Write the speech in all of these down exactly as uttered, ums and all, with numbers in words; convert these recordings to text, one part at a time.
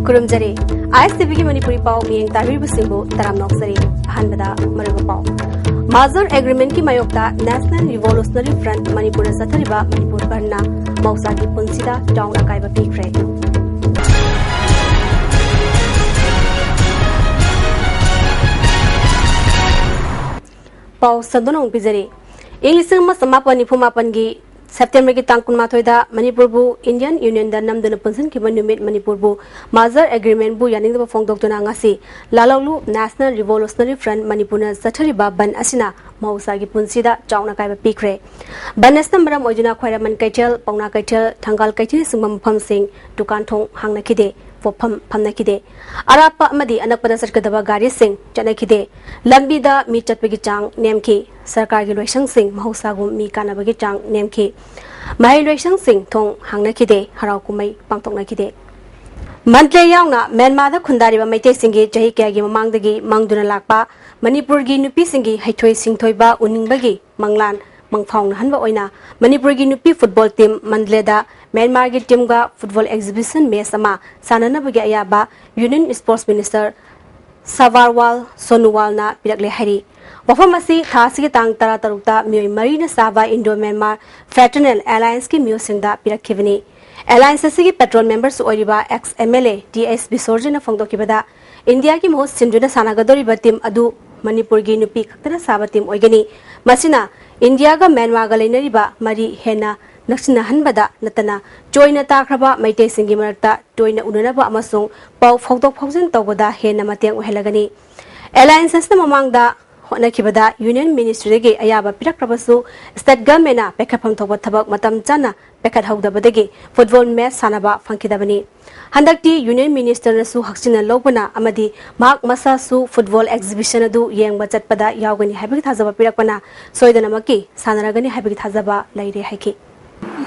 ꯈꯨꯔꯨꯝꯖꯔꯤ꯫ ꯑꯥꯏ ꯑꯦꯁ T ꯚꯤꯒꯤ ꯃꯅꯤꯄꯨꯔꯤ ꯄꯥꯎ ꯃꯤꯠꯌꯦꯡ ꯇꯥꯕꯤꯔꯤꯕꯁꯤꯡꯕꯨ ꯇꯔꯥꯝꯅ ꯑꯣꯛꯆꯔꯤ꯫ ꯑꯍꯥꯟꯕꯗ ꯃꯔꯨꯑꯣꯏꯕ ꯄꯥꯎ꯫ ꯃꯥꯖꯔ ꯑꯦꯒ꯭ꯔꯤꯃꯦꯟꯠꯀꯤ ꯃꯥꯌꯣꯛꯇ National Revolutionary Front ꯃꯅꯤꯄꯨꯔꯗ ꯆꯠꯊꯔꯤꯕ ꯃꯅꯤꯄꯨꯔ ꯕꯟꯗꯅ ꯃꯍꯧꯁꯥꯒꯤ ꯄꯨꯟꯁꯤꯗ ꯆꯥꯎꯅ ꯑꯀꯥꯏꯕ ꯄꯤꯈ꯭ꯔꯦ꯫ ꯄꯥꯎ ꯁꯟꯗꯣꯛꯅ ꯑꯃꯨꯛ ꯄꯤꯖꯔꯤ꯫ ꯏꯪ ꯂꯤꯁꯤꯡ ꯑꯃ ꯆꯃꯥꯄꯟ ꯅꯤꯐꯨ ꯃꯥꯄꯟꯒꯤ ꯁꯦꯞꯇꯦꯝꯕꯔꯒꯤ ꯇꯥꯡ ꯀꯨꯟꯃꯥꯊꯣꯏꯗ ꯃꯅꯤꯄꯨꯔꯕꯨ Indian Unionꯗ ꯅꯝꯗꯨꯅ ꯄꯨꯟꯁꯤꯟꯈꯤꯕ ꯅꯨꯃꯤꯠ ꯃꯅꯤꯄꯨꯔꯕꯨ ꯃꯥꯖꯔ ꯑꯦꯒ꯭ꯔꯤꯃꯦꯟꯠꯕꯨ ꯌꯥꯅꯤꯡꯗꯕ ꯐꯣꯡꯗꯣꯛꯇꯨꯅ ꯉꯁꯤ ꯂꯥꯂꯧꯂꯨ National Revolutionary Front ꯃꯅꯤꯄꯨꯔꯅ ꯆꯠꯊꯔꯤꯕ ꯕꯟꯗ ꯑꯁꯤꯅ ꯃꯍꯧꯁꯥꯒꯤ ꯄꯨꯟꯁꯤꯗ ꯆꯥꯎꯅ ꯑꯀꯥꯏꯕ ꯄꯤꯈ꯭ꯔꯦ꯫ ꯕꯟꯗ ꯑꯁꯤꯅ ꯃꯔꯝ ꯑꯣꯏꯗꯨꯅ ꯈ꯭ꯋꯥꯏꯔꯝꯕꯟ ꯀꯩꯊꯦꯜ, ꯄꯥꯎꯅꯥ ꯀꯩꯊꯦꯜ, ꯊꯪꯒꯥꯜ ꯀꯩꯊꯦꯜꯅꯆꯤꯡꯕ ꯃꯐꯝꯁꯤꯡ ꯗꯨꯀꯥꯟ ꯊꯣꯡ ꯍꯥꯡꯅꯈꯤꯗꯦ, ꯄꯣꯠꯐꯝ ꯐꯝꯅꯈꯤꯗꯦ꯫ ꯑꯔꯥꯞꯄ ꯑꯃꯗꯤ ꯑꯅꯛꯄꯗ ꯆꯠꯀꯗꯕ ꯒꯥꯔꯤꯁꯤꯡ ꯆꯠꯅꯈꯤꯗꯦ꯫ ꯂꯝꯕꯤꯗ ꯃꯤ ꯆꯠꯄꯒꯤ ꯆꯥꯡ ꯅꯦꯝꯈꯤ꯫ ꯁꯔꯀꯥꯔꯒꯤ ꯂꯣꯏꯁꯪꯁꯤꯡ ꯃꯍꯧꯁꯥꯒꯨꯝ ꯃꯤ ꯀꯥꯅꯕꯒꯤ ꯆꯥꯡ ꯅꯦꯝꯈꯤ꯫ ꯃꯍꯩ ꯂꯣꯏꯁꯪꯁꯤꯡ ꯊꯣꯡ ꯍꯥꯡꯅꯈꯤꯗꯦ꯫ ꯍꯔꯥꯎ ꯀꯨꯝꯍꯩ ꯄꯥꯡꯊꯣꯛꯅꯈꯤꯗꯦ꯫ ꯃꯟꯗꯂꯦ ꯌꯥꯎꯅ ꯃ꯭ꯌꯥꯟꯃꯥꯔꯗ ꯈꯨꯟꯗꯥꯔꯤꯕ ꯃꯩꯇꯩꯁꯤꯡꯒꯤ ꯆꯍꯤ ꯀꯌꯥꯒꯤ ꯃꯃꯥꯡꯗꯒꯤ ꯃꯥꯡꯗꯨꯅ ꯂꯥꯛꯄ ꯃꯅꯤꯄꯨꯔꯒꯤ ꯅꯨꯄꯤꯁꯤꯡꯒꯤ ꯍꯩꯊꯣꯏ ꯁꯤꯡꯊꯣꯏꯕ ꯎꯅꯤꯡꯕꯒꯤ ꯃꯪꯂꯥꯟ ꯃꯪꯐꯥꯎꯅꯍꯟꯕ ꯑꯣꯏꯅ ꯃꯅꯤꯄꯨꯔꯒꯤ ꯅꯨꯄꯤ ꯐꯨꯠꯕꯣꯜ ꯇꯤꯝ ꯃꯟꯗꯂꯦꯗ ꯃ꯭ꯌꯥꯟꯃꯥꯔꯒꯤ ꯇꯤꯝꯒ ꯐꯨꯠꯕꯣꯜ ꯑꯦꯛꯖꯤꯕꯤꯁꯟ ꯃꯦꯆ ꯑꯃ ꯁꯥꯟꯅꯅꯕꯒꯤ ꯑꯌꯥꯕ ꯌꯨꯅꯤꯌꯟ ꯁ꯭ꯄꯣꯔꯠꯁ ꯃꯤꯅꯤꯁꯇꯔ ꯁꯥꯕꯥꯔꯋꯥꯜ ꯁꯣꯅꯨꯋꯥꯜꯅ ꯄꯤꯔꯛꯂꯦ ꯍꯥꯏꯔꯤ꯫ ꯋꯥꯐꯝ ꯑꯁꯤ ꯊꯥ ꯑꯁꯤꯒꯤ ꯇꯥꯡ ꯇꯔꯥꯇꯔꯨꯛꯇ ꯃꯤꯑꯣꯏ ꯃꯔꯤꯅ ꯁꯥꯕ ꯏꯟꯗꯣ ꯃ꯭ꯌꯥꯟꯃꯥꯔ ꯐ꯭ꯔꯦꯇꯔꯅꯦꯜ ꯑꯦꯂꯥꯌꯟꯁꯀꯤ ꯃꯤꯑꯣꯏꯁꯤꯡꯗ ꯄꯤꯔꯛꯈꯤꯕꯅꯤ꯫ ꯑꯦꯂꯥꯌꯟꯁ ꯑꯁꯤꯒꯤ ꯄꯦꯇ꯭ꯔꯣꯟ ꯃꯦꯝꯕꯔꯁꯨ ꯑꯣꯏꯔꯤꯕ ex M L A T S ꯕꯤꯁꯣꯔꯖꯤꯅ ꯐꯣꯡꯗꯣꯛꯈꯤꯕꯗ, ꯏꯟꯗꯤꯌꯥꯒꯤ ꯃꯍꯨꯠ ꯁꯤꯟꯗꯨꯅ ꯁꯥꯟꯅꯒꯗꯧꯔꯤꯕ ꯇꯤꯝ ꯑꯗꯨ ꯃꯅꯤꯄꯨꯔꯒꯤ ꯅꯨꯄꯤ ꯈꯛꯇꯅ ꯁꯥꯕ ꯇꯤꯝ ꯑꯣꯏꯒꯅꯤ꯫ ꯃꯁꯤꯅ ꯏꯟꯗꯤꯌꯥꯒ ꯃ꯭ꯌꯥꯟꯃꯥꯔꯒ ꯂꯩꯅꯔꯤꯕ ꯃꯔꯤ ꯍꯦꯟꯅ ꯅꯛꯁꯤꯟꯅꯍꯟꯕꯗ ꯅꯠꯇꯅ ꯆꯣꯏꯅ ꯇꯥꯈ꯭ꯔꯕ ꯃꯩꯇꯩꯁꯤꯡꯒꯤ ꯃꯔꯛꯇ ꯇꯣꯏꯅ ꯎꯅꯅꯕ ꯑꯃꯁꯨꯡ ꯄꯥꯎ ꯐꯥꯎꯗꯣꯛ ꯐꯥꯎꯖꯤꯟ ꯇꯧꯕꯗ ꯍꯦꯟꯅ ꯃꯇꯦꯡ ꯑꯣꯏꯍꯜꯂꯒꯅꯤ꯫ ꯑꯦꯂꯥꯌꯟꯁ ꯑꯁꯤꯅ ꯃꯃꯥꯡꯗ ꯍꯣꯠꯅꯈꯤꯕꯗ ꯌꯨꯅꯤꯌꯟ ꯃꯤꯅꯤꯁꯇ꯭ꯔꯤꯗꯒꯤ ꯑꯌꯥꯕ ꯄꯤꯔꯛꯈ꯭ꯔꯕꯁꯨ, ꯁ꯭ꯇꯦꯠ ꯒꯚꯔꯟꯃꯦꯟꯠꯅ ꯄꯥꯏꯈꯠꯐꯝ ꯊꯣꯛꯄ ꯊꯕꯛ ꯃꯇꯝ ꯆꯥꯅ ꯄꯥꯏꯈꯠꯍꯧꯗꯕꯗꯒꯤ ꯐꯨꯠꯕꯣꯜ ꯃꯦꯆ ꯁꯥꯟꯅꯕ ꯐꯪꯈꯤꯗꯕꯅꯤ꯫ ꯍꯟꯗꯛꯇꯤ ꯌꯨꯅꯤꯌꯟ ꯃꯤꯅꯤꯁꯇꯔꯅꯁꯨ ꯍꯛꯆꯤꯟꯅ ꯂꯧꯕꯅ ꯑꯃꯗꯤ ꯃꯍꯥꯛ ꯃꯁꯥꯁꯨ ꯐꯨꯠꯕꯣꯜ ꯑꯦꯛꯖꯤꯕꯤꯁꯟ ꯑꯗꯨ ꯌꯦꯡꯕ ꯆꯠꯄꯗ ꯌꯥꯎꯒꯅꯤ ꯍꯥꯏꯕꯒꯤ ꯊꯥꯖꯕ ꯄꯤꯔꯛꯄꯅ ꯁꯣꯏꯗꯅꯃꯛꯀꯤ ꯁꯥꯟꯅꯔꯒꯅꯤ ꯍꯥꯏꯕꯒꯤ ꯊꯥꯖꯕ ꯂꯩꯔꯦ ꯍꯥꯏꯈꯤ꯫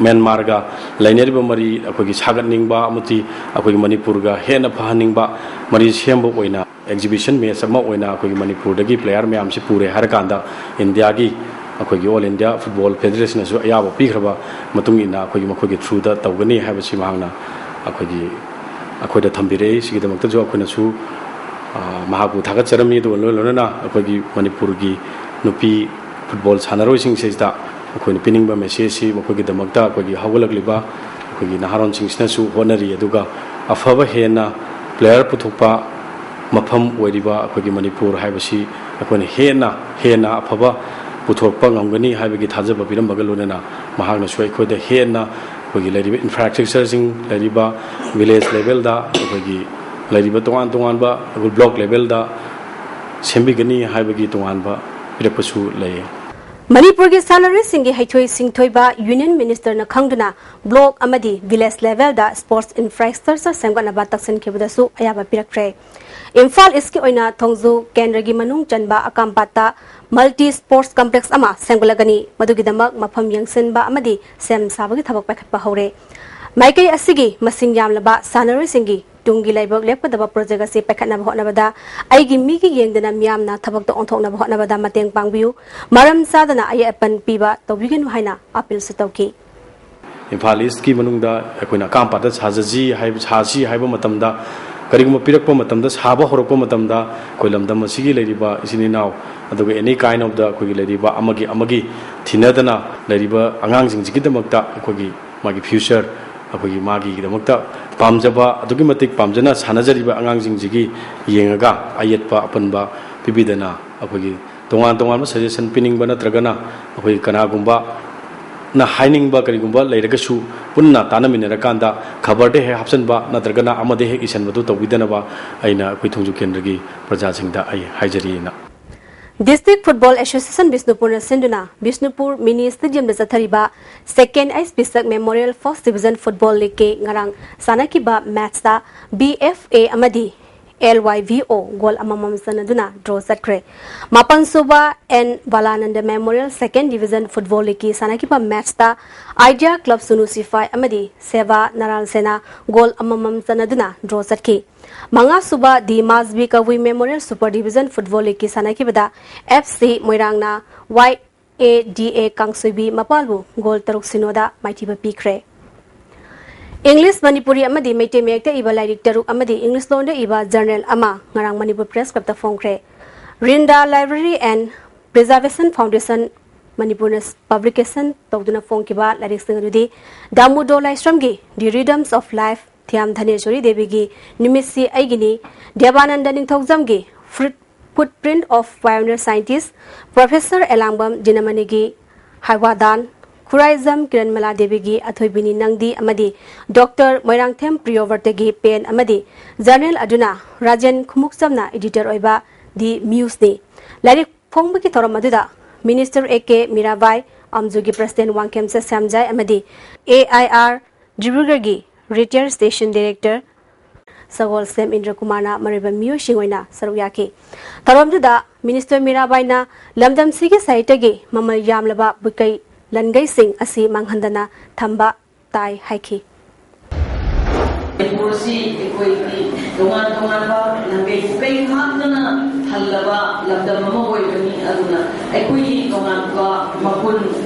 ꯃ꯭ꯌꯥꯟꯃꯥꯔꯒ ꯂꯩꯅꯔꯤꯕ ꯃꯔꯤ ꯑꯩꯈꯣꯏꯒꯤ ꯁꯥꯒꯠꯅꯤꯡꯕ ꯑꯃꯗꯤ ꯑꯩꯈꯣꯏꯒꯤ ꯃꯅꯤꯄꯨꯔꯒ ꯍꯦꯟꯅ ꯐꯍꯟꯅꯤꯡꯕ ꯃꯔꯤ ꯁꯦꯝꯕ ꯑꯣꯏꯅ ꯑꯦꯛꯖꯤꯕꯤꯁꯟ ꯃꯦꯆ ꯑꯃ ꯑꯣꯏꯅ ꯑꯩꯈꯣꯏꯒꯤ ꯃꯅꯤꯄꯨꯔꯗꯒꯤ ꯄ꯭ꯂꯦꯌꯔ ꯃꯌꯥꯝꯁꯤ ꯄꯨꯔꯦ ꯍꯥꯏꯔꯀꯥꯟꯗ ꯏꯟꯗꯤꯌꯥꯒꯤ ꯑꯩꯈꯣꯏꯒꯤ ꯑꯣꯜ ꯏꯟꯗꯤꯌꯥ ꯐꯨꯠꯕꯣꯜ ꯐꯦꯗꯔꯦꯁꯟꯅꯁꯨ ꯑꯌꯥꯕ ꯄꯤꯈ꯭ꯔꯕ ꯃꯇꯨꯡ ꯏꯟꯅ ꯑꯩꯈꯣꯏꯒꯤ ꯃꯈꯣꯏꯒꯤ ꯊ꯭ꯔꯨꯗ ꯇꯧꯒꯅꯤ ꯍꯥꯏꯕꯁꯤ ꯃꯍꯥꯛꯅ ꯑꯩꯈꯣꯏꯒꯤ ꯑꯩꯈꯣꯏꯗ ꯊꯝꯕꯤꯔꯛꯏ꯫ ꯁꯤꯒꯤꯗꯃꯛꯇꯁꯨ ꯑꯩꯈꯣꯏꯅꯁꯨ, ꯑ, ꯃꯍꯥꯛꯄꯨ ꯊꯥꯒꯠꯆꯔꯝꯃꯤ꯫ ꯑꯗꯨꯒ ꯂꯣꯏ ꯂꯣꯏꯅꯅ ꯑꯩꯈꯣꯏꯒꯤ ꯃꯅꯤꯄꯨꯔꯒꯤ ꯅꯨꯄꯤ ꯐꯨꯠꯕꯣꯜ ꯁꯥꯟꯅꯔꯣꯏꯁꯤꯡꯁꯤꯗ ꯑꯩꯈꯣꯏꯅ ꯄꯤꯅꯤꯡꯕ ꯃꯦꯁꯦꯖꯁꯤ ꯃꯈꯣꯏꯒꯤꯗꯃꯛꯇ ꯑꯩꯈꯣꯏꯒꯤ ꯍꯧꯒꯠꯂꯛꯂꯤꯕ ꯑꯩꯈꯣꯏꯒꯤ ꯅꯍꯥꯔꯣꯟꯁꯤꯡꯁꯤꯅꯁꯨ ꯍꯣꯠꯅꯔꯤ, ꯑꯗꯨꯒ ꯑꯐꯕ ꯍꯦꯟꯅ ꯄ꯭ꯂꯦꯌꯔ ꯄꯨꯊꯣꯛꯄ ꯃꯐꯝ ꯑꯣꯏꯔꯤꯕ ꯑꯩꯈꯣꯏꯒꯤ ꯃꯅꯤꯄꯨꯔ ꯍꯥꯏꯕꯁꯤ ꯑꯩꯈꯣꯏꯅ ꯍꯦꯟꯅ ꯍꯦꯟꯅ ꯑꯐꯕ ꯄꯨꯊꯣꯛꯄ ꯉꯝꯒꯅꯤ ꯍꯥꯏꯕꯒꯤ ꯊꯥꯖꯕ ꯄꯤꯔꯝꯕꯒ ꯂꯣꯏꯅꯅ ꯃꯍꯥꯛꯅꯁꯨ ꯑꯩꯈꯣꯏꯗ ꯍꯦꯟꯅ ꯑꯩꯈꯣꯏꯒꯤ ꯂꯩꯔꯤꯕ ꯏꯟꯐ꯭ꯔꯥꯁ꯭ꯇ꯭ꯔꯛꯆꯔꯁꯤꯡ, ꯂꯩꯔꯤꯕ ꯚꯤꯂꯦꯖ ꯂꯦꯚꯦꯜꯗ, ꯑꯩꯈꯣꯏꯒꯤ ꯂꯩꯔꯤꯕ ꯇꯣꯉꯥꯟ ꯇꯣꯉꯥꯟꯕ ꯑꯩꯈꯣꯏ ꯕ꯭ꯂꯣꯛ ꯂꯦꯚꯦꯜꯗ ꯁꯦꯝꯕꯤꯒꯅꯤ ꯍꯥꯏꯕꯒꯤ ꯇꯣꯉꯥꯟꯕ ꯄꯤꯔꯛꯄꯁꯨ ꯂꯩ꯫ ꯃꯅꯤꯄꯨꯔꯒꯤ ꯁꯥꯟꯅꯔꯣꯏꯁꯤꯡꯒꯤ ꯍꯩꯊꯣꯏ ꯁꯤꯡꯊꯣꯏꯕ ꯌꯨꯅꯤꯌꯟ ꯃꯤꯅꯤꯁꯇꯔꯅ ꯈꯪꯗꯨꯅ ꯕ꯭ꯂꯣꯛ ꯑꯃꯗꯤ ꯚꯤꯂꯦꯖ ꯂꯦꯚꯦꯜꯗ ꯁ꯭ꯄꯣꯔꯠꯁ ꯏꯟꯐ꯭ꯔꯥꯁ꯭ꯇ꯭ꯔꯛꯆꯔ ꯁꯦꯝꯒꯠꯅꯕ ꯇꯛꯁꯤꯟꯈꯤꯕꯗꯁꯨ ꯑꯌꯥꯕ ꯄꯤꯔꯛꯈ꯭ꯔꯦ꯫ ꯏꯝꯐꯥꯜ ꯏꯁꯀꯤ ꯑꯣꯏꯅ ꯊꯣꯡꯖꯨ ꯀꯦꯟꯗ꯭ꯔꯒꯤ ꯃꯅꯨꯡ ꯆꯟꯕ ꯑꯀꯥꯝꯄꯥꯠꯇ ꯃꯜꯇꯤ ꯁ꯭ꯄꯣꯔꯠꯁ ꯀꯝꯄ꯭ꯂꯦꯛꯁ ꯑꯃ ꯁꯦꯝꯒꯠꯂꯒꯅꯤ꯫ ꯃꯗꯨꯒꯤꯗꯃꯛ ꯃꯐꯝ ꯌꯦꯡꯁꯤꯟꯕ ꯑꯃꯗꯤ ꯁꯦꯝ ꯁꯥꯕꯒꯤ ꯊꯕꯛ ꯄꯥꯏꯈꯠꯄ ꯍꯧꯔꯦ꯫ ꯃꯥꯏꯀꯩ ꯑꯁꯤꯒꯤ ꯃꯁꯤꯡ ꯌꯥꯝꯂꯕ ꯁꯥꯟꯅꯔꯣꯏꯁꯤꯡꯒꯤ ꯇꯨꯡꯒꯤ ꯂꯥꯏꯕꯛ ꯂꯦꯞꯀꯗꯕ ꯄ꯭ꯔꯣꯖꯦꯛ ꯑꯁꯤ ꯄꯥꯏꯈꯠꯅꯕ ꯍꯣꯠꯅꯕꯗ ꯑꯩꯒꯤ ꯃꯤꯒꯤ ꯌꯦꯡꯗꯅ ꯃꯤꯌꯥꯝꯅ ꯊꯕꯛꯇ ꯑꯣꯟꯊꯣꯛꯅꯕ ꯍꯣꯠꯅꯕꯗ ꯃꯇꯦꯡ ꯄꯥꯡꯕꯤꯌꯨ꯫ ꯃꯔꯝ ꯆꯥꯗꯅ ꯑꯌꯦꯠ ꯑꯄꯟ ꯄꯤꯕ ꯇꯧꯕꯤꯒꯅꯨ ꯍꯥꯏꯅ ꯑꯥꯄꯤꯜꯁꯨ ꯇꯧꯈꯤ꯫ ꯏꯝꯐꯥꯜ ꯏꯁꯀꯤ ꯃꯅꯨꯡꯗ ꯑꯩꯈꯣꯏꯅ ꯑꯀꯥꯝꯄꯥꯠꯇ ꯁꯥꯖꯁꯤ ꯍꯥꯏꯕ, ꯁꯥꯁꯤ ꯍꯥꯏꯕ ꯃꯇꯝꯗ, ꯀꯔꯤꯒꯨꯝꯕ ꯄꯤꯔꯛꯄ ꯃꯇꯝꯗ, ꯁꯥꯕ ꯍꯧꯔꯛꯄ ꯃꯇꯝꯗ, ꯑꯩꯈꯣꯏ ꯂꯝꯗꯝ ꯑꯁꯤꯒꯤ ꯂꯩꯔꯤꯕ ꯏꯆꯤꯟ ꯏꯅꯥꯎ, ꯑꯗꯨꯒ any kind of the ꯑꯩꯈꯣꯏꯒꯤ ꯂꯩꯔꯤꯕ ꯑꯃꯒꯤ ꯑꯃꯒꯤ ꯊꯤꯅꯗꯅ ꯂꯩꯔꯤꯕ ꯑꯉꯥꯡꯁꯤꯡꯁꯤꯒꯤꯗꯃꯛꯇ ꯑꯩꯈꯣꯏꯒꯤ ꯃꯥꯒꯤ future, ꯑꯩꯈꯣꯏꯒꯤ ꯃꯥꯒꯤꯗꯃꯛꯇ ꯄꯥꯝꯖꯕ, ꯑꯗꯨꯛꯀꯤ ꯃꯇꯤꯛ ꯄꯥꯝꯖꯅ ꯁꯥꯟꯅꯖꯔꯤꯕ ꯑꯉꯥꯡꯁꯤꯡꯁꯤꯒꯤ ꯌꯦꯡꯉꯒ ꯑꯌꯦꯠꯄ ꯑꯄꯟꯕ ꯄꯤꯕꯤꯗꯅ ꯑꯩꯈꯣꯏꯒꯤ ꯇꯣꯉꯥꯟ ꯇꯣꯉꯥꯟꯕ suggestion ꯄꯤꯅꯤꯡꯕ ꯅꯠꯇ꯭ꯔꯒꯅ ꯑꯩꯈꯣꯏ ꯀꯅꯥꯒꯨꯝꯕ ꯅ ꯍꯥꯏꯅꯤꯡꯕ ꯀꯔꯤꯒꯨꯝꯕ ꯂꯩꯔꯒꯁꯨ ꯄꯨꯟꯅ ꯇꯥꯟꯅꯃꯤꯟꯅꯔꯀꯥꯟꯗ ꯈꯕꯔꯗ ꯍꯦꯛ ꯍꯥꯞꯆꯤꯟꯕ ꯅꯠꯇ꯭ꯔꯒꯅ ꯑꯃꯗ ꯍꯦꯛ ꯏꯁꯤꯟꯕꯗꯨ ꯇꯧꯕꯤꯗꯅꯕ ꯑꯩꯅ ꯑꯩꯈꯣꯏ ꯊꯣꯡꯖꯨ ꯀꯦꯟꯗ꯭ꯔꯒꯤ ꯄ꯭ꯔꯖꯥꯁꯤꯡꯗ ꯑꯩ ꯍꯥꯏꯖꯔꯤꯅ꯫ District Football Association ꯕꯤꯁꯅꯨꯄꯨꯔꯅ ꯁꯤꯟꯗꯨꯅ ꯕꯤꯁꯅꯨꯄꯨꯔ ꯃꯤꯅꯤ ꯁ꯭ꯇꯦꯗꯤꯌꯝꯗ ꯆꯠꯊꯔꯤꯕ Second H Pishak memorial first division football ꯂꯤꯒꯀꯤ ꯉꯔꯥꯡ ꯁꯥꯟꯅꯈꯤꯕ ꯃꯦꯠꯁꯇ ꯕꯤ ꯑꯦꯐ ꯑꯦ ꯑꯃꯗꯤ L Y V O goal ꯑꯃꯃꯝ ꯆꯟꯅꯗꯨꯅ ꯗ꯭ꯔꯣ ꯆꯠꯈ꯭ꯔꯦ꯫ ꯃꯥꯄꯟ ꯁꯨꯕ N Balananda memorial second division football ꯂꯤꯒꯀꯤ ꯁꯥꯟꯅꯈꯤꯕ ꯃꯦꯠꯁꯇ ꯑꯥꯏꯗꯤꯌꯥ ꯀ꯭ꯂꯕ ꯁꯨꯅꯨ ꯁꯤꯐꯥꯏ ꯑꯃꯗꯤ ꯁꯦꯕꯥ ꯅꯔꯥꯜ ꯁꯦꯅꯥ ꯒꯣꯜ ꯑꯃꯃꯝ ꯆꯟꯅꯗꯨꯅ ꯗ꯭ꯔꯣ ꯆꯠꯈꯤ꯫ ꯃꯉꯥ ꯁꯨꯕ D Masbi Kabui memorial super division football ꯂꯤꯒꯀꯤ ꯁꯥꯟꯅꯈꯤꯕꯗ ꯑꯦꯐ ꯁꯤ ꯃꯣꯏꯔꯥꯡꯅ ꯋꯥꯏ ꯑꯦ ꯗꯤ ꯑꯦ ꯀꯥꯡꯁꯣꯏꯕꯤ ꯃꯄꯥꯜꯕꯨ ꯒꯣꯜ ꯇꯔꯨꯛ ꯁꯤꯅꯣꯗ ꯃꯥꯏꯊꯤꯕ ꯄꯤꯈ꯭ꯔꯦ꯫ English, Manipuri ꯑꯃꯗꯤ ꯃꯩꯇꯩ ꯃꯌꯦꯛꯇ ꯏꯕ ꯂꯥꯏꯔꯤꯛ ꯇꯔꯨꯛ ꯑꯃꯗꯤ English ꯂꯣꯟꯗ ꯏꯕ journal ꯑꯃ ꯉꯔꯥꯡ Manipur Press Club ꯇ ꯐꯣꯡꯈ꯭ꯔꯦ꯫ Rinda Library and Preservation Foundation ꯃꯅꯤꯄꯨꯔꯅ publication ꯇꯧꯗꯨꯅ ꯐꯣꯡꯈꯤꯕ ꯂꯥꯏꯔꯤꯛꯁꯤꯡ ꯑꯗꯨꯗꯤ ꯗꯥꯃꯨꯗꯣ ꯂꯥꯏꯁ꯭ꯔꯝꯒꯤ The Rhythms of Life, Thiyam ꯙꯅꯦꯁ꯭ꯋꯔꯤ ꯗꯦꯕꯤꯒꯤ ꯅꯨꯃꯤꯠꯁꯤ ꯑꯩꯒꯤꯅꯤ, ꯗꯦꯕꯥꯅꯟꯗ ꯅꯤꯡꯊꯧꯖꯝꯒꯤ Foot-, Footprint of Pioneer Scientist, Professor ꯑꯦꯂꯥꯡꯕꯝ ꯖꯤꯅꯃꯅꯤꯒꯤ ꯍꯥꯏꯋꯥꯗꯥꯟ, ꯈꯨꯔꯥꯏꯖꯝ ꯀꯤꯔꯟꯃꯂꯥ ꯗꯦꯕꯤꯒꯤ ꯑꯊꯣꯏꯕꯤꯅꯤ ꯅꯪꯗꯤ ꯑꯃꯗꯤ ꯗꯣꯛꯇꯔ ꯃꯣꯏꯔꯥꯡꯊꯦꯝ ꯄ꯭ꯔꯤꯌꯣꯕ꯭ꯔꯇꯒꯤ pen ꯑꯃꯗꯤ journal ꯑꯗꯨꯅ ꯔꯥꯖꯦꯟ ꯈꯨꯃꯨꯛꯆꯝꯅ editor ꯑꯣꯏꯕ The Muse ꯅꯤ꯫ ꯂꯥꯏꯔꯤꯛ ꯐꯣꯡꯕꯒꯤ ꯊꯧꯔꯝ ꯑꯗꯨꯗ Minister A K Mirabai, ꯑꯝꯖꯨꯒꯤ President Wangkhem Sasyamjai ꯑꯃꯗꯤ ꯑꯦ ꯑꯥꯏ ꯑꯥꯔ ꯗꯤꯕ꯭ꯔꯨꯒꯔꯒꯤ Retired Station Director Sagolsem Indra ꯀꯨꯃꯥꯔꯅ ꯃꯔꯨꯑꯣꯏꯕ ꯃꯤꯑꯣꯏꯁꯤꯡ ꯑꯣꯏꯅ ꯁꯔꯨꯛ ꯌꯥꯈꯤ꯫ ꯊꯧꯔꯝꯗꯨꯗ Minister ꯃꯤꯔꯥꯕꯥꯏꯅ ꯂꯝꯗꯝꯁꯤꯒꯤ ꯁꯥꯍꯤꯇ꯭ꯌꯒꯤ ꯃꯃꯜ ꯌꯥꯝꯂꯕ ꯄꯨꯀꯩ ꯂꯟꯒꯩꯁꯤꯡ ꯑꯁꯤ ꯃꯥꯡꯍꯟꯗꯅ ꯊꯝꯕ ꯇꯥꯏ ꯍꯥꯏꯈꯤ꯫ ꯃꯅꯤꯄꯨꯔ ꯑꯁꯤ ꯑꯩꯈꯣꯏꯒꯤ ꯇꯣꯉꯥꯟ ꯇꯣꯉꯥꯟꯕ ꯂꯝꯕꯤ ꯄꯨꯀꯩ ꯉꯥꯛꯇꯅ ꯊꯜꯂꯕ ꯂꯝꯗꯝ ꯑꯃ ꯑꯣꯏꯕꯅꯤ꯫ ꯑꯗꯨꯅ ꯑꯩꯈꯣꯏꯒꯤ ꯇꯣꯉꯥꯟꯕ ꯃꯒꯨꯟ,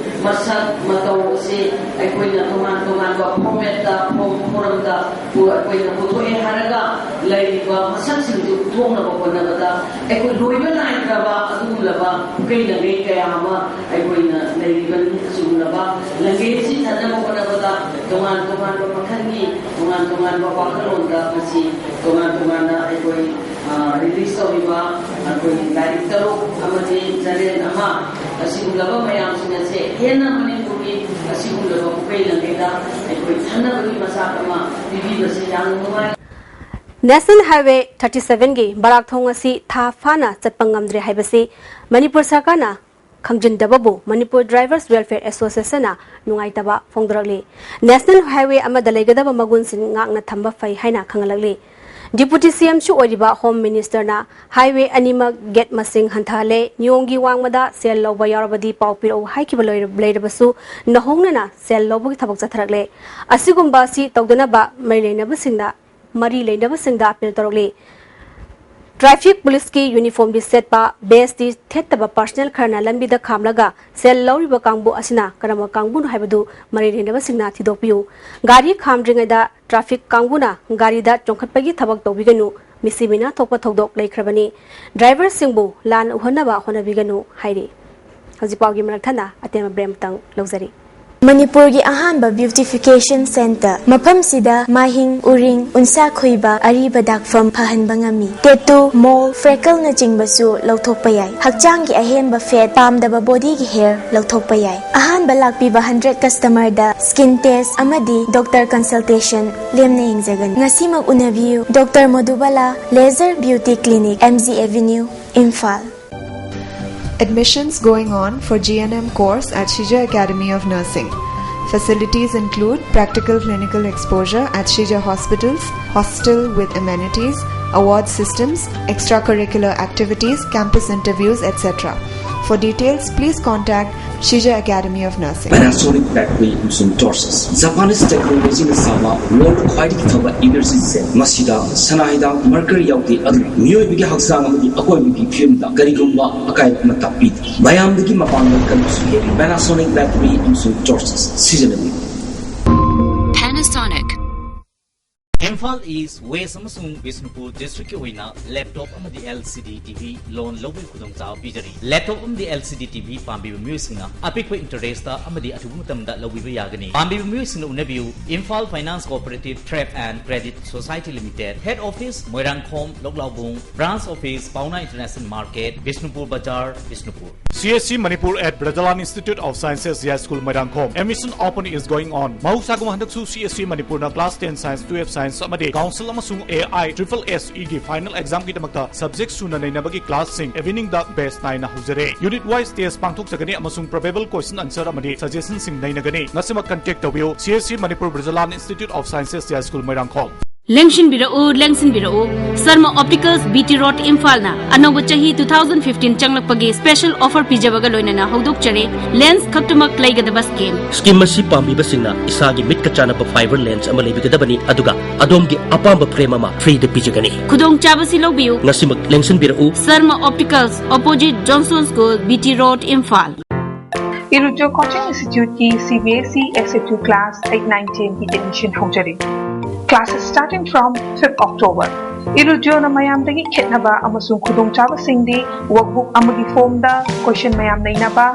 ꯃꯁꯛ ꯃꯇꯧ ꯑꯁꯤ ꯑꯩꯈꯣꯏꯅ ꯇꯣꯉꯥꯟ ꯇꯣꯉꯥꯟꯕ format ꯇ, form, forum ꯗ ꯄꯨ-, ꯑꯩꯈꯣꯏꯅ ꯄꯨꯊꯣꯛꯑꯦ ꯍꯥꯏꯔꯒ ꯂꯩꯔꯤꯕ ꯃꯁꯛꯁꯤꯡꯁꯤ ꯎꯠꯊꯣꯛꯅꯕ ꯍꯣꯠꯅꯕꯗ ꯑꯩꯈꯣꯏ ꯂꯣꯏꯕ ꯅꯥꯏꯗ꯭ꯔꯕ ꯑꯗꯨꯒꯨꯝꯂꯕ ꯄꯨꯀꯩ ꯂꯪꯒꯩ ꯀꯌꯥ ꯑꯃ ꯑꯩꯈꯣꯏꯅ ꯂꯩꯔꯤꯕꯅꯤ꯫ ꯑꯁꯤꯒꯨꯝꯂꯕ ꯂꯪꯒꯩ ꯑꯁꯤ ꯊꯟꯅꯕ ꯍꯣꯠꯅꯕꯗ ꯇꯣꯉꯥꯟ ꯇꯣꯉꯥꯟꯕ ꯃꯈꯜꯒꯤ, ꯇꯣꯉꯥꯟ ꯇꯣꯉꯥꯟꯕ ꯋꯥꯈꯜꯂꯣꯟꯗ ꯃꯁꯤ ꯇꯣꯉꯥꯟ ꯇꯣꯉꯥꯟꯅ ꯑꯩꯈꯣꯏ, ꯑ, release ꯇꯧꯔꯤꯕ ꯑꯩꯈꯣꯏ ꯂꯥꯏꯔꯤꯛ ꯇꯔꯨꯛ ꯑꯃꯗꯤ journal ꯑꯃ, ꯑꯁꯤꯒꯨꯝꯂꯕ ꯃꯌꯥꯝꯁꯤꯡ ꯑꯁꯦ ꯍꯦꯟꯅ ꯃꯅꯤꯄꯨꯔꯒꯤ ꯑꯁꯤꯒꯨꯝꯂꯕ ꯄꯨꯀꯩ ꯂꯪꯒꯩꯗ ꯑꯩꯈꯣꯏ ꯊꯟꯅꯕꯒꯤ ꯃꯆꯥꯛ ꯑꯃ ꯄꯤꯕꯤꯕꯁꯤ ꯌꯥꯝꯅ ꯅꯨꯡꯉꯥꯏ꯫ National Highway thirty seven ꯒꯤ ꯕꯔꯥꯛ ꯊꯣꯡ ꯑꯁꯤ ꯊꯥ ꯐꯥꯅ ꯆꯠꯄ ꯉꯝꯗ꯭ꯔꯦ ꯍꯥꯏꯕꯁꯤ ꯃꯅꯤꯄꯨꯔ ꯁꯔꯀꯥꯔꯅ ꯈꯪꯖꯤꯟꯗꯕꯕꯨ Manipur Drivers Welfare Association ꯅ ꯅꯨꯡꯉꯥꯏꯇꯕ ꯐꯣꯡꯗꯣꯔꯛꯂꯤ꯫ National Highway ꯑꯃꯗ ꯂꯩꯒꯗꯕ ꯃꯒꯨꯟꯁꯤꯡ ꯉꯥꯛꯅ ꯊꯝꯕ ꯐꯩ ꯍꯥꯏꯅ ꯈꯪꯍꯜꯂꯛꯂꯤ꯫ Deputy C M ꯁꯨ ꯑꯣꯏꯔꯤꯕ Home Minister ꯅ highway ꯑꯅꯤꯃꯛ gate ꯃꯁꯤꯡ ꯍꯟꯊꯍꯜꯂꯦ, ꯅꯤꯌꯣꯝꯒꯤ ꯋꯥꯡꯃꯗ ꯁꯦꯜ ꯂꯧꯕ ꯌꯥꯎꯔꯕꯗꯤ ꯄꯥꯎ ꯄꯤꯔꯛꯎ ꯍꯥꯏꯈꯤꯕ ꯂꯣꯏꯔ-, ꯂꯩꯔꯕꯁꯨ ꯅꯧꯍꯧꯅꯅ ꯁꯦꯜ ꯂꯧꯕꯒꯤ ꯊꯕꯛ ꯆꯠꯊꯔꯛꯂꯦ꯫ ꯑꯁꯤꯒꯨꯝꯕ ꯑꯁꯤ ꯇꯧꯗꯅꯕ ꯃꯔꯤ ꯂꯩꯅꯕꯁꯤꯡꯗ, ꯃꯔꯤ ꯂꯩꯅꯕꯁꯤꯡꯗ appeal ꯇꯧꯔꯛꯂꯤ꯫ ꯇ꯭ꯔꯥꯐꯤꯛ ꯄꯨꯂꯤꯁꯀꯤ ꯌꯨꯅꯤꯐꯣꯔꯝꯗꯤ ꯁꯦꯠꯄ, ꯕꯦꯁꯇꯤ ꯊꯦꯠꯇꯕ ꯄꯥꯔꯁꯅꯦꯜ ꯈꯔꯅ ꯂꯝꯕꯤꯗ ꯈꯥꯝꯂꯒ ꯁꯦꯜ ꯂꯧꯔꯤꯕ ꯀꯥꯡꯕꯨ ꯑꯁꯤꯅ ꯀꯔꯝꯕ ꯀꯥꯡꯕꯨꯅꯣ ꯍꯥꯏꯕꯗꯨ ꯃꯔꯤ ꯂꯩꯅꯕꯁꯤꯡꯅ ꯊꯤꯗꯣꯛꯄꯤꯌꯨ꯫ ꯒꯥꯔꯤ ꯈꯥꯝꯗ꯭ꯔꯤꯉꯩꯗ ꯇ꯭ꯔꯥꯐꯤꯛ ꯀꯥꯡꯕꯨꯅ ꯒꯥꯔꯤꯗ ꯆꯣꯡꯈꯠꯄꯒꯤ ꯊꯕꯛ ꯇꯧꯕꯤꯒꯅꯨ꯫ ꯃꯤꯁꯤ ꯃꯤꯅꯥ ꯊꯣꯛꯄ ꯊꯧꯗꯣꯛ ꯂꯩꯈ꯭ꯔꯕꯅꯤ꯫ ꯗ꯭ꯔꯥꯏꯚꯔꯁꯤꯡꯕꯨ ꯂꯥꯟꯅ ꯎꯍꯟꯅꯕ ꯍꯣꯠꯅꯕꯤꯒꯅꯨ ꯍꯥꯏꯔꯤ꯫ ꯍꯧꯖꯤꯛ ꯄꯥꯎꯒꯤ ꯃꯔꯛ ꯊꯠꯅ ꯑꯇꯦꯟꯕ ꯕ꯭ꯔꯦꯛ ꯑꯃꯇꯪ ꯂꯧꯖꯔꯤ꯫ ꯃꯅꯤꯄꯨꯔꯒꯤ ꯑꯍꯥꯟꯕ beautification centre꯫ ꯃꯐꯝꯁꯤꯗ ꯃꯥꯍꯤꯡ, ꯎꯔꯤꯡ, ꯎꯟꯁꯥ ꯈꯨꯏꯕ, ꯑꯔꯤꯕ ꯗꯥꯛꯐꯝ ꯐꯍꯟꯕ ꯉꯝꯃꯤ꯫ Tattoo, mole, freckleꯅꯆꯤꯡꯕꯁꯨ ꯂꯧꯊꯣꯛꯄ ꯌꯥꯏ꯫ ꯍꯛꯆꯥꯡꯒꯤ ꯑꯍꯦꯟꯕ fat, ꯄꯥꯝꯗꯕ bodyꯒꯤ hair ꯂꯧꯊꯣꯛꯄ ꯌꯥꯏ꯫ ꯑꯍꯥꯟꯕ ꯂꯥꯛꯄꯤꯕ hundred customerꯗ skin test ꯑꯃꯗꯤ doctor consultation ꯂꯦꯝꯅ ꯌꯦꯡꯖꯒꯅꯤ꯫ ꯉꯁꯤꯃꯛ ꯎꯅꯕꯤꯌꯨ꯫ Doctor Madhubala, Laser Beauty Clinic, M G Avenue, Imphal. Admissions going on for G N M course at Shija Academy of Nursing. Facilities include practical clinical exposure at Shija hospitals, hostel with amenities, award systems, extracurricular activities, campus interviews, et cetera. For details, please contact Shija Academy of Nursing. Panasonic Battery ꯑꯃꯁꯨꯡ Torches, Japanese technologyꯅ ꯁꯥꯕ world ꯈ꯭ꯋꯥꯏꯗꯒꯤ ꯐꯕ energy cell꯫ ꯃꯁꯤꯗ ꯁꯅꯥ ꯍꯤꯗꯥꯛ mercury ꯌꯥꯎꯗꯦ, ꯑꯗꯨꯅ ꯃꯤꯑꯣꯏꯕꯒꯤ ꯍꯛꯆꯥꯡ ꯑꯃꯗꯤ ꯑꯀꯣꯏꯕꯒꯤ ꯐꯤꯕꯝꯗ ꯀꯔꯤꯒꯨꯝꯕ ꯑꯀꯥꯏꯕ ꯑꯃ ꯇꯥꯛꯄꯤꯗꯦ꯫ ꯃꯌꯥꯝꯗꯒꯤ ꯃꯄꯥꯡꯒꯜ ꯀꯟꯕꯁꯨ ꯍꯦꯜꯂꯤ꯫ Panasonic Battery ꯑꯃꯁꯨꯡ Torches ꯁꯤꯖꯤꯟꯅꯕꯤꯌꯨ꯫ Panasonic. ꯏꯝꯐꯥꯜ ꯏꯁ, ꯋꯦꯁ ꯑꯃꯁꯨꯡ ꯕꯤꯁꯅꯨꯄꯨꯔ ꯗꯤꯁꯇ꯭ꯔꯤꯛꯀꯤ ꯑꯣꯏꯅ ꯂꯦꯞꯇꯣꯞ ꯑꯃꯗꯤ L C D T V loan ꯂꯧꯕꯒꯤ ꯈꯨꯗꯣꯡꯆꯥꯕ ꯄꯤꯖꯔꯤ꯫ ꯂꯦꯞꯇꯣꯞ ꯑꯃꯗꯤ L C D T V ꯄꯥꯝꯕꯤꯕ ꯃꯤꯑꯣꯏꯁꯤꯡꯅ ꯑꯄꯤꯛꯄ interestꯇ ꯑꯃꯗꯤ ꯑꯊꯨꯕ ꯃꯇꯝꯗ ꯂꯧꯕꯤꯕ ꯌꯥꯒꯅꯤ꯫ ꯄꯥꯝꯕꯤꯕ ꯃꯤꯑꯣꯏꯁꯤꯡꯅ ꯎꯅꯕꯤꯌꯨ, Imphal Finance Cooperative Trade and Credit Society Limited, Head Office, Moirangkhom, ꯂꯣꯛꯂꯥꯎꯕꯨꯡ, Branch Office, Paona International Market, Bishnupur ꯕꯖꯥꯔ, Bishnupur. C S C Manipur at Brajalan Institute of Sciences, Yaskhul, Moirangkhom. Admission open is going on. ꯃꯍꯧꯁꯥꯒꯨꯝ ꯍꯟꯗꯛꯁꯨ C S C Manipurꯅ class ten science, twelve science ꯑꯃꯗꯤ council ꯑꯃꯁꯨꯡ A I triple S E ꯒꯤ final examꯒꯤꯗꯃꯛꯇ subject ꯁꯨꯅ ꯅꯩꯅꯕꯒꯤ classꯁꯤꯡ eveningꯗ batch ꯅꯥꯏꯅ ꯍꯧꯖꯔꯦ꯫ Unit wise test ꯄꯥꯡꯊꯣꯛꯆꯒꯅꯤ ꯑꯃꯁꯨꯡ probable question answer ꯑꯃꯗꯤ suggestionꯁꯤꯡ ꯅꯩꯅꯒꯅꯤ꯫ ꯉꯁꯤꯃꯛ contact ꯇꯧꯕꯤꯌꯨ꯫ C S C Manipur Brajalan Institute of Sciences, Yaskhul, Moirangkhom꯫ ꯂꯦꯡꯁꯤꯟꯕꯤꯔꯛꯎ, ꯂꯦꯡꯁꯤꯟꯕꯤꯔꯛꯎ꯫ Sharma optics, B T road, ꯏꯝꯐꯥꯜꯅ ꯑꯅꯧꯕ ꯆꯍꯤ two thousand fifteen ꯆꯪꯂꯛꯄꯒꯤ ꯁ꯭ꯄꯦꯁꯦꯜ ꯑꯣꯐꯔ ꯄꯤꯖꯕꯒ ꯂꯣꯏꯅꯅ ꯍꯧꯗꯣꯛꯆꯔꯤ꯫ ꯂꯦꯟꯁ ꯈꯛꯇꯃꯛ ꯂꯩꯒꯗꯕ ꯁ꯭ꯀꯤꯝ꯫ ꯁ꯭ꯀꯤꯝ ꯑꯁꯤ ꯄꯥꯝꯕꯤꯕꯁꯤꯡꯅ ꯏꯁꯥꯒꯤ ꯃꯤꯠꯀ ꯆꯥꯟꯅꯕ ꯐꯥꯏꯕꯔ ꯂꯦꯟꯁ ꯑꯃ ꯂꯩꯕꯤꯒꯗꯕꯅꯤ, ꯑꯗꯨꯒ ꯑꯗꯣꯝꯒꯤ ꯑꯄꯥꯝꯕ ꯐ꯭ꯔꯦꯝ ꯑꯃ ꯐ꯭ꯔꯤꯗ ꯄꯤꯖꯒꯅꯤ꯫ ꯈꯨꯗꯣꯡꯆꯥꯕꯁꯤ ꯂꯧꯕꯤꯌꯨ꯫ ꯉꯁꯤꯃꯛ ꯂꯦꯡꯁꯤꯟꯕꯤꯔꯛꯎ꯫ Sharma optics, opposite Johnson school, B T road, ꯏꯝꯐꯥꯜ꯫ ꯏꯔꯨꯖꯣ ꯀꯣꯆꯤꯡ ꯏꯟꯁꯇꯤꯇ꯭ꯌꯨꯠꯀꯤ C B S E S A to class eight, nine, ꯇꯦꯟꯒꯤ ꯑꯦꯗꯃꯤꯁꯟ ꯍꯧꯖꯔꯤ꯫ Classes starting from fifth October. ꯏꯔꯨꯖꯣꯅ ꯃꯌꯥꯝꯗꯒꯤ ꯈꯦꯠꯅꯕ ꯑꯃꯁꯨꯡ ꯈꯨꯗꯣꯡꯆꯥꯕꯁꯤꯡꯗꯤ ꯋꯥꯔꯛꯕꯨꯛ ꯑꯃꯒꯤ ꯐꯣꯝꯗ ꯀꯣꯏꯁꯟ ꯃꯌꯥꯝ ꯅꯩꯅꯕ,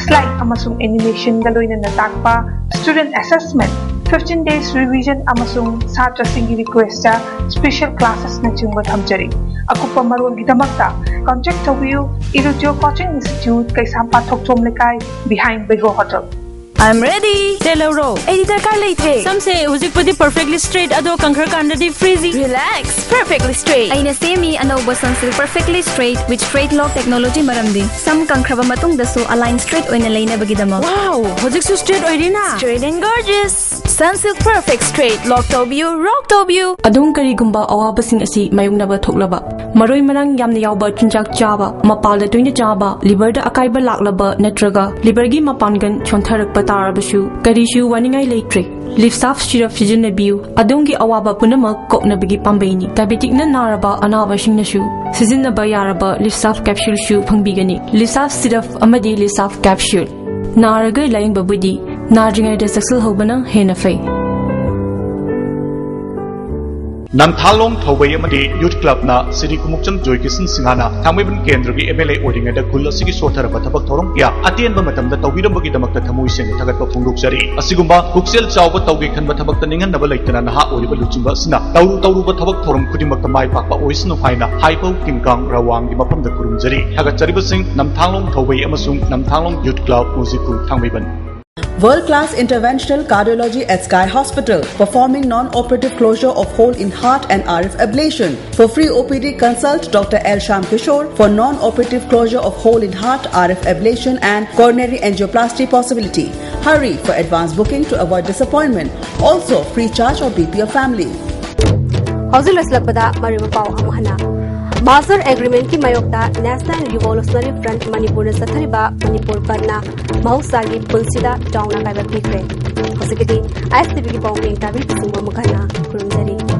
ꯁ꯭ꯂꯥꯏꯗ ꯑꯃꯁꯨꯡ ꯑꯦꯅꯤꯃꯦꯁꯟꯒ ꯂꯣꯏꯅꯅ ꯇꯥꯛꯄ, student assessment, fifteen days revision ꯑꯃꯁꯨꯡ ꯁꯥꯇ꯭ꯔꯁꯤꯡꯒꯤ ꯔꯤꯀ꯭ꯋꯦꯁꯇ ꯁ꯭ꯄꯦꯁꯦꯜ ꯀ꯭ꯂꯥꯁꯦꯁꯅꯆꯤꯡꯕ ꯊꯝꯖꯔꯤ꯫ ꯑꯀꯨꯞꯄ ꯃꯔꯣꯜꯒꯤꯗꯃꯛꯇ ꯀꯣꯟꯇꯦꯛ ꯇꯧꯕꯤꯌꯨ꯫ ꯏꯔꯨꯖꯣ ꯀꯣꯆꯤꯡ ꯏꯟꯁꯇꯤꯇ꯭ꯌꯨꯠ, ꯀꯩꯁꯥꯝꯄꯥꯠ ꯊꯣꯛꯆꯣꯝ ꯂꯩꯀꯥꯏ, behind Bego Hotel. I'm ready. ꯇꯦꯜꯍꯧꯔꯣ꯫ ꯑꯩꯗꯤ ꯗꯔꯀꯥꯔ ꯂꯩꯇ꯭ꯔꯦ꯫ ꯁꯝꯁꯦ ꯍꯧꯖꯤꯛꯄꯨꯗꯤ perfectly straight, ꯑꯗꯣ ꯀꯪꯈ꯭ꯔꯀꯥꯟꯗꯗꯤ frizzy꯫ Relax, perfectly straight. ꯑꯩꯅ ꯁꯦꯝꯃꯤ ꯑꯅꯧꯕ Sunsilk Perfectly Straight with Straight Lock Technology, ꯃꯔꯝꯗꯤ ꯁꯝ ꯀꯪꯈ꯭ꯔꯕ ꯃꯇꯨꯡꯗꯁꯨ ꯑꯂꯥꯏꯟ ꯁ꯭ꯇ꯭ꯔꯦꯠ ꯑꯣꯏꯅ ꯂꯩꯅꯕꯒꯤꯗꯃꯛ꯫ Wow, ꯍꯧꯖꯤꯛꯁꯨ straight ꯑꯣꯏꯔꯤꯅ? Straight and gorgeous. Sunsilk Perfect Straight, ꯂꯣꯛ ꯇꯧꯕꯤꯌꯨ, ꯔꯣꯛ ꯇꯧꯕꯤꯌꯨ꯫ ꯑꯗꯣꯝ ꯀꯔꯤꯒꯨꯝꯕ ꯑꯋꯥꯕꯁꯤꯡ ꯑꯁꯤ ꯃꯥꯌꯣꯛꯅꯕ ꯊꯣꯛꯂꯕ, ꯃꯔꯣꯏ ꯃꯔꯥꯡ ꯌꯥꯝꯅ ꯌꯥꯎꯕ ꯆꯤꯟꯖꯥꯛ ꯆꯥꯕ, ꯃꯄꯥꯜꯗ ꯇꯣꯏꯅ ꯆꯥꯕ, ꯂꯤꯚꯔꯗ ꯑꯀꯥꯏꯕ ꯂꯥꯛꯂꯕ ꯅꯠꯇ꯭ꯔꯒ ꯂꯤꯚꯔꯒꯤ ꯃꯄꯥꯡꯒꯜ ꯁꯣꯟꯊꯔꯛꯄ ꯇꯥꯔꯕꯁꯨ ꯀꯔꯤꯁꯨ ꯋꯥꯅꯤꯡꯉꯥꯏ ꯂꯩꯇ꯭ꯔꯦ꯫ ꯂꯤꯞꯁꯥꯐ ꯁꯤꯔꯞ ꯁꯤꯖꯤꯟꯅꯕꯤꯌꯨ꯫ ꯑꯗꯣꯝꯒꯤ ꯑꯋꯥꯕ ꯄꯨꯝꯅꯃꯛ ꯀꯣꯛꯅꯕꯒꯤ ꯄꯥꯝꯕꯩꯅꯤ꯫ ꯗꯥꯏꯕꯦꯇꯤꯛꯅ ꯅꯥꯔꯕ ꯑꯅꯥꯕꯁꯤꯡꯅꯁꯨ ꯁꯤꯖꯤꯟꯅꯕ ꯌꯥꯔꯕ ꯂꯤꯞꯁꯥꯐ ꯀꯦꯞꯁꯨꯜꯁꯨ ꯐꯪꯕꯤꯒꯅꯤ꯫ ꯂꯤꯞꯁꯥꯐ ꯁꯤꯔꯞ ꯑꯃꯗꯤ ꯂꯤꯞꯁꯥꯐ ꯀꯦꯞꯁꯨꯜ꯫ ꯅꯥꯔꯒ ꯂꯥꯌꯦꯡꯕꯕꯨꯗꯤ ꯅꯥꯗ꯭ꯔꯤꯉꯩꯗ ꯆꯦꯛꯁꯤꯜꯍꯧꯕꯅ ꯍꯦꯟꯅ ꯐꯩ꯫ ꯅꯝꯊꯥꯂꯣꯡ ꯊꯧꯕꯩ ꯑꯃꯗꯤ ꯌꯨꯠ ꯀ꯭ꯂꯕꯅ ꯁ꯭ꯔꯤ ꯈꯨꯃꯨꯛꯆꯝ ꯖꯣꯏꯀꯤꯁꯟ ꯁꯤꯡꯍꯅ ꯊꯥꯡꯃꯩꯕꯟ ꯀꯦꯟꯗ꯭ꯔꯒꯤ ꯑꯦꯝ ꯑꯦꯜ ꯑꯦ ꯑꯣꯏꯔꯤꯉꯩꯗ ꯈꯨꯜ ꯑꯁꯤꯒꯤ ꯁꯣꯠꯊꯔꯕ ꯊꯕꯛ ꯊꯧꯔꯝ ꯀꯌꯥ ꯑꯇꯦꯟꯕ ꯃꯇꯝꯗ ꯇꯧꯕꯤꯔꯝꯕꯒꯤꯗꯃꯛꯇ ꯊꯃꯣꯏ ꯁꯦꯡꯅ ꯊꯥꯒꯠꯄ ꯐꯣꯡꯗꯣꯛꯆꯔꯤ꯫ ꯑꯁꯤꯒꯨꯝꯕ ꯄꯨꯛꯆꯦꯜ ꯆꯥꯎꯕ ꯇꯧꯒꯦ ꯈꯟꯕ ꯊꯕꯛꯇ ꯅꯤꯡꯍꯟꯅꯕ ꯂꯩꯇꯅ ꯅꯍꯥ ꯑꯣꯏꯔꯤꯕ ꯂꯨꯆꯤꯡꯕ ꯑꯁꯤꯅ ꯇꯧꯔꯨ ꯇꯧꯔꯨꯕ ꯊꯕꯛ ꯊꯧꯔꯝ ꯈꯨꯗꯤꯡꯃꯛꯇ ꯃꯥꯏ ꯄꯥꯛꯄ ꯑꯣꯏꯁꯅꯨ ꯍꯥꯏꯅ ꯍꯥꯏꯐꯧ ꯀꯤꯡꯀꯥꯡ ꯔꯋꯥꯡꯒꯤ ꯃꯐꯝꯗ ꯈꯨꯔꯨꯝꯖꯔꯤ꯫ ꯊꯥꯒꯠꯆꯔꯤꯕꯁꯤꯡ ꯅꯝꯊꯥꯡꯂꯣꯡ ꯊꯧꯕꯩ ꯑꯃꯁꯨꯡ ꯅꯝꯊꯥꯡꯂꯣꯡ ꯌꯨꯠ club, ꯃꯨꯖꯤꯀꯨ, Thangmeiband. World class interventional cardiology at Sky Hospital, performing non operative closure of hole in heart and R F ablation. For free O P D, consult Doctor L Shyam Kishore. For non operative closure of hole in heart, R F ablation, and coronary angioplasty possibility. Hurry for advance booking to avoid disappointment. Also, free charge or B P of family. ꯍꯧꯖꯤꯛ ꯂꯣꯏꯁꯤꯜꯂꯛꯄꯗ ꯃꯔꯨꯑꯣꯏꯕ ꯄꯥꯎ ꯑꯃꯨꯛ ꯍꯟꯅ꯫ Merger Agreement ꯀꯤ ꯃꯥꯌꯣꯛꯇ National Revolutionary Front ꯃꯅꯤꯄꯨꯔꯅ ꯆꯠꯊꯔꯤꯕ ꯃꯅꯤꯄꯨꯔ ꯕꯟꯗꯅ ꯃꯍꯧꯁꯥꯒꯤ ꯄꯨꯟꯁꯤꯗ ꯆꯥꯎꯅ ꯑꯀꯥꯏꯕ ꯄꯤꯈ꯭ꯔꯦ꯫ ꯍꯧꯖꯤꯛꯀꯤꯗꯤ ISTV ꯒꯤ ꯄꯥꯎ ꯃꯤꯠꯌꯦꯡ ꯇꯥꯕꯤꯔꯤꯕꯁꯤꯡꯕꯨ ꯑꯃꯨꯛ ꯍꯟꯅ ꯈꯨꯔꯨꯝꯖꯔꯤ꯫